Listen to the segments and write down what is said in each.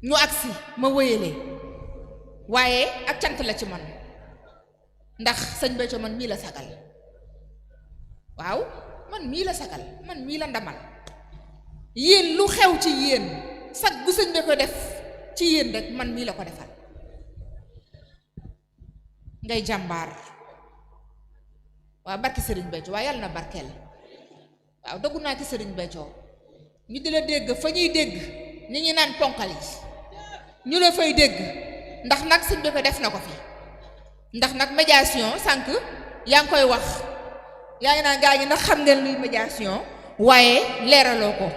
ñu agsi ma wéyale waaye ak cant la ci man ndax sëñ Béthio man mii la sagal waaw man mii la sagal man mii la ndamal yéen lu xew ci yéen sag bu sëñ bi ko def ci yéen rek man mii la ko defal ngay jàmbaar waaw barki sëriñ Béthio waaye yàlla na barkeel waaw doggu naa ci sëriñ Béthio ñu di la dégg fa ñuy dégg ni ñu naan ponkal yi ñu la fay dégg ndax nag sëñ bi ko def na ko fi ndax nag médiation sànq yaa ngi koy wax yaa ngi naan gaa ñi ndax xam ngeen luy médiation waaye leeraloo ko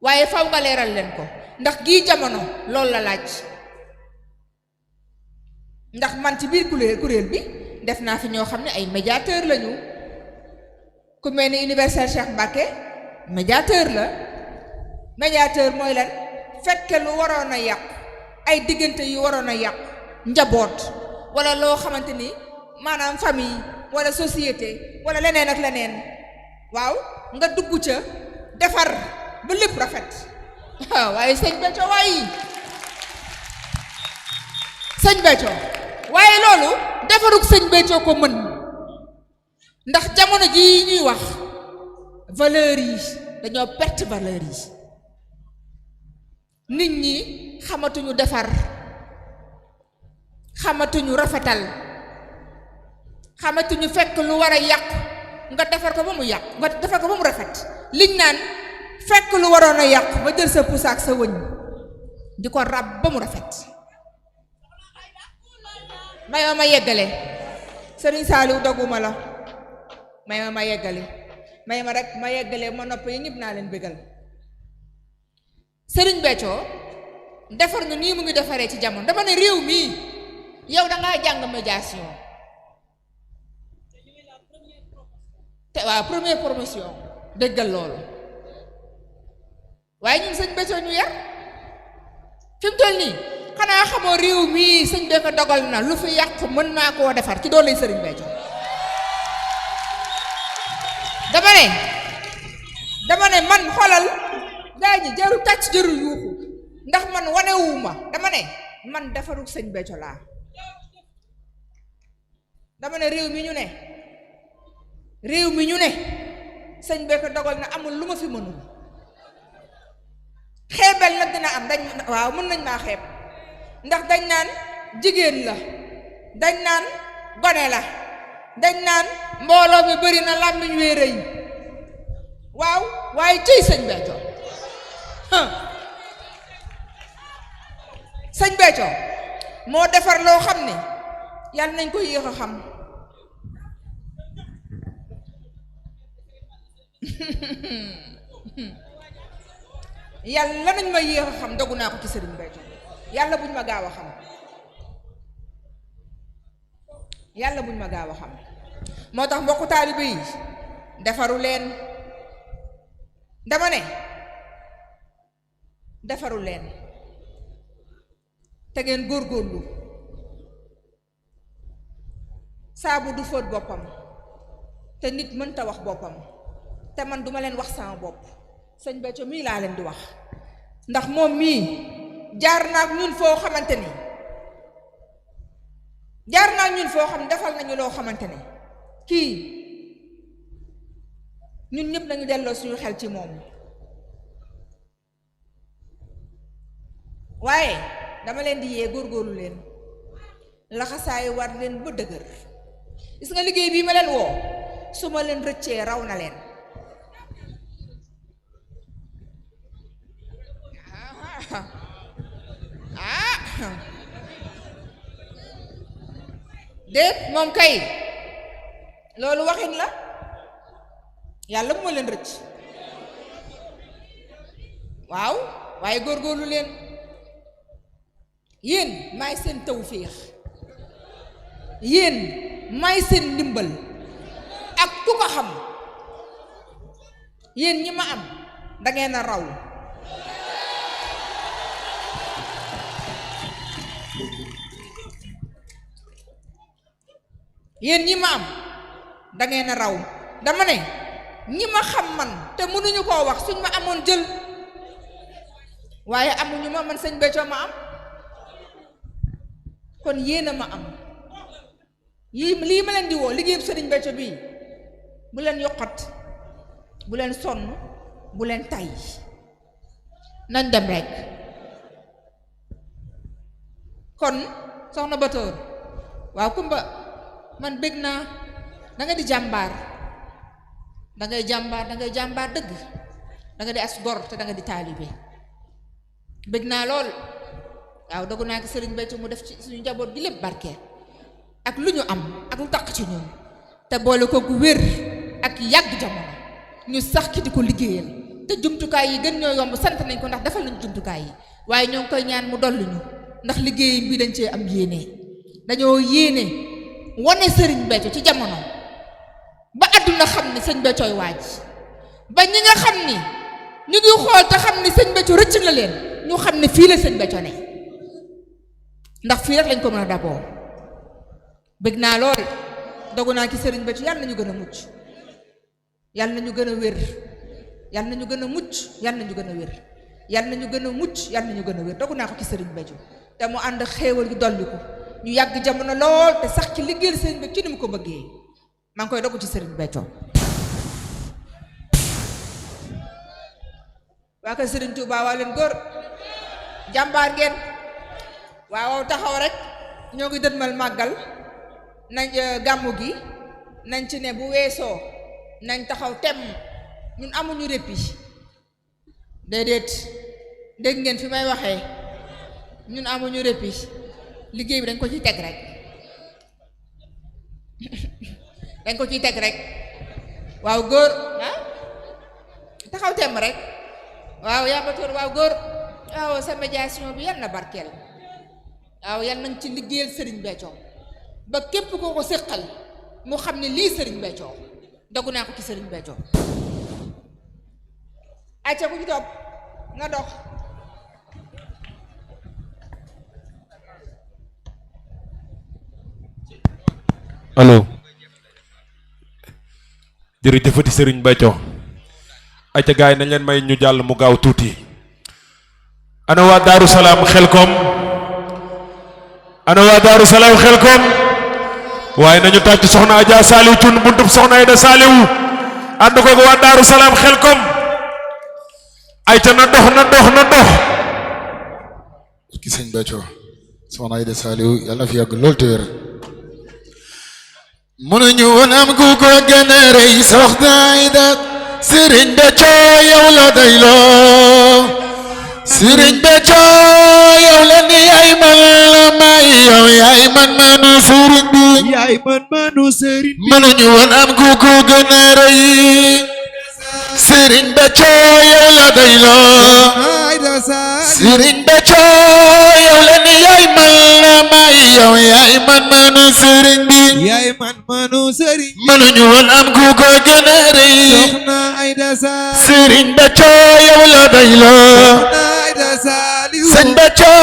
waaye faw nga leeral leen ko ndax gii jamono loolu la laaj ndax man ci biir kuréel bi def naa fi ñoo xam ne ay médiateur lañu ku mel ni universel Cheikh Mbacké médiateur la médiateur mooy lan fekke lu waroon a yàqu ay diggante yu waroon a yàqu njaboot wala loo xamante ni maanaam famille wala société wala leneen ak leneen waaw nga dugg ca defar ba lépp rafet waaw waaye sëñ Béthio waaye loolu defarug sëñ Béthio ko mën ndax jamono ji ñuy wax valeur yi dañoo perte valeur yi nit ñi xamatuñu defar xamatuñu rafetal xamatuñu fekk lu war a yàqu nga defar ko ba mu yàqu nga defar ko ba mu rafet liñ naan fekk lu waroon a yàqu nga jël sa pusa ak sa wëñ di ko ràbb ba mu rafet mayoo ma yeggale Sëriñ Saaliw doguma la mayoo ma yeggale may ma rek ma yeggale ma nopp yi ñëpp naa leen bégal Sëriñ Béthio defar nga nii mu ngi defaree ci jamono dama ne réew mii yow dangaa jàng médiation te waaw première promotion déggal loolu waaye ñun sëñ Béthio ñu yar fi mu toll nii xanaa xamoo réew mii sëñ Béthio dogal na lu fi yàqu mën naa koo defar ci doole Sëriñ Béthio dama ne man xolal gaa ñi jarul tàcc jarul yuuxu ndax man wanewuma dama ne man defarul sëñ Béthio laa dama ne réew mi ñu ne sëñ Béthio dogal na amul lu ma fi mënul xeebel nag dina am dañ waaw mën nañ maa xeeb ndax dañ naan jigéen la dañ naan gone la dañ naan mbooloo mi bari na làmmiñ wee rëy waaw waaye ciy sëñ Béthio sëñ Béthio moo defar loo xam ne yàlla nañ ko yéex a xam yàlla nañ ma yéex a xam dogu naa ko ci Sëriñ Béthio yàlla buñ ma gaaw a xam yàlla buñ ma gaaw a xam moo tax mbokku taalibe yi defaru leen dama ne defaru leen te ngeen góorgóorlu saabu du fóot boppam te nit mënta wax boppam te man duma leen wax sama bopp sëñ Béthio mii laa leen di wax ndax moom mii jaar naa ak ñun foo xamante ni jaar naa ak ñun foo xam defal nañu loo xamante ne kii ñun ñëpp nañu delloo suñu xel ci moom waaye dama leen di yee góorgóorlu leen laxasaayu war leen ba dëgër gis nga liggéey bii ma leen woo su ma leen rëccee raw na leen déet moom kay loolu waxin la yàlla bu ma leen rëcc waaw waaye góorgóorlu leen yéen maay seen tawféex yéen maay seen ndimbal ak ku ko xam yéen ñi ma am dangeen a raw yéen ñi ma am dangeen a raw dama ne ñi ma xam man te mënuñu koo wax suñ ma amoon jël waaye amuñu ma man sëñ Béthio ma am kon yéen a ma am lii ma leen di woo liggéeyub sëriñ Béthio bii bu leen yokkat bu leen sonn bu leen tay nañ dem rek kon soxna Batoor waaw Kumba man bëgg naa da nga di jàmbaar da ngay jàmbaar dëgg da nga di as gor te da nga di taalibe bëgg naa lool waaw dogu naa ko sëriñ Béthio mu def ci suñu njaboot gi lépp barkeel ak lu ñu am ak lu taq ci ñun te boole ko gu wér ak yàgg jamono ñu sax ki di ko liggéeyal te jumtukaay yi gën ñoo yomb sant nañ ko ndax defal nañ jumtukaay yi waaye ñoo ngi koy ñaan mu dolli ñu ndax liggéey bi dañ cee am yéene dañoo yéene wane sëriñ Béthio ci jamono ba àdduna xam ni sëñ Béthioy waaj ba ñi nga xam ni ñu ngi xool te xam ni sëñ Béthio rëcc na leen ñu xam ne fii la sëñ Béthio ne ndax fii rek lañ ko mën a daboo bëgg naa lool dogu naa ci sëriñ Béthio yàlla nañu gën a mucc yàlla nañu gën a wér yàlla nañu gën a mucc yàlla nañu gën a wér yàlla nañu gën a mucc yàlla nañu gën a wér dogu naa ko ci sëriñ Béthio te mu ànd xéewal gi dolli ko ñu yàgg jamono lool te sax ci liggéeyal sëriñ Béthio ci ni mu ko bëggee maa ngi koy dogu ci sëriñ Béthio waa kër sëriñ Touba waa leen góor jàmbaar ngeen waaw taxaw rek ñoo ngi dënmal màggal nañ gàmmu gi nañ ci ne bu weesoo nañ taxaw tem ñun amuñu réppi déedéet dégg ngeen fi may waxee ñun amuñu réppi liggéey bi dañ ko ciy teg rek dañ ko ciy teg rek waaw góor ah taxaw tem rek waaw yaa Batoor waaw góor waaw sa médiation bi yal na barkeel waaw yal nañ ci liggéeyal sëriñ Béthio ba képp koo ko séqal mu xam ne lii sëriñ Béthio dogu naa ko ci sëriñ Béthio acca ku ci topp nga dox allo jërëjëfati sëriñ Béthio acca gaay nañ leen may ñu jàll mu gaaw tuuti ana waa Daaru Salaam Xelkom ana waa Daaru Salaam Xelkom waaye nañu tàcc soxna Adja Saliou Thioune buntub soxna Aïda Saliou ànd ko waa Daaru Salaam Xelkom ayca na dox ki sëñ Béthio soxna Aïda Saliou yàlla na fi yàgg lool te wér mënuñu woon am ku ko gën a rëy soxna Aïda sëriñ Béthio yow la doyloo sëriñ Béthio yow la ni yaay man la may yow yaay man manu sëriñ bi yaay manu sëriñ bi mënuñu woon am ku ko gën a rëy sëriñ Béthio yow la doyloo sëriñ Béthio yow la ni yaay man la may yow yaay man manu sëriñ bi yaay manu sëriñ mënuñu woon am ku ko gën a rëy soxna Aïda Saliou sëriñ Béthio yow la doyloo Aïda Saliou sëñ Béthio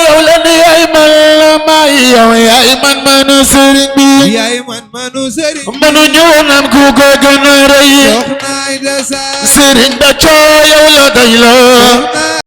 yow la ni yaay man la may yow yaay man manu sëriñ bi yaay manu sëriñ mënuñu woon am ku ko gën a rëy soxna Aïda Saliou sëriñ Béthio yow la doyloo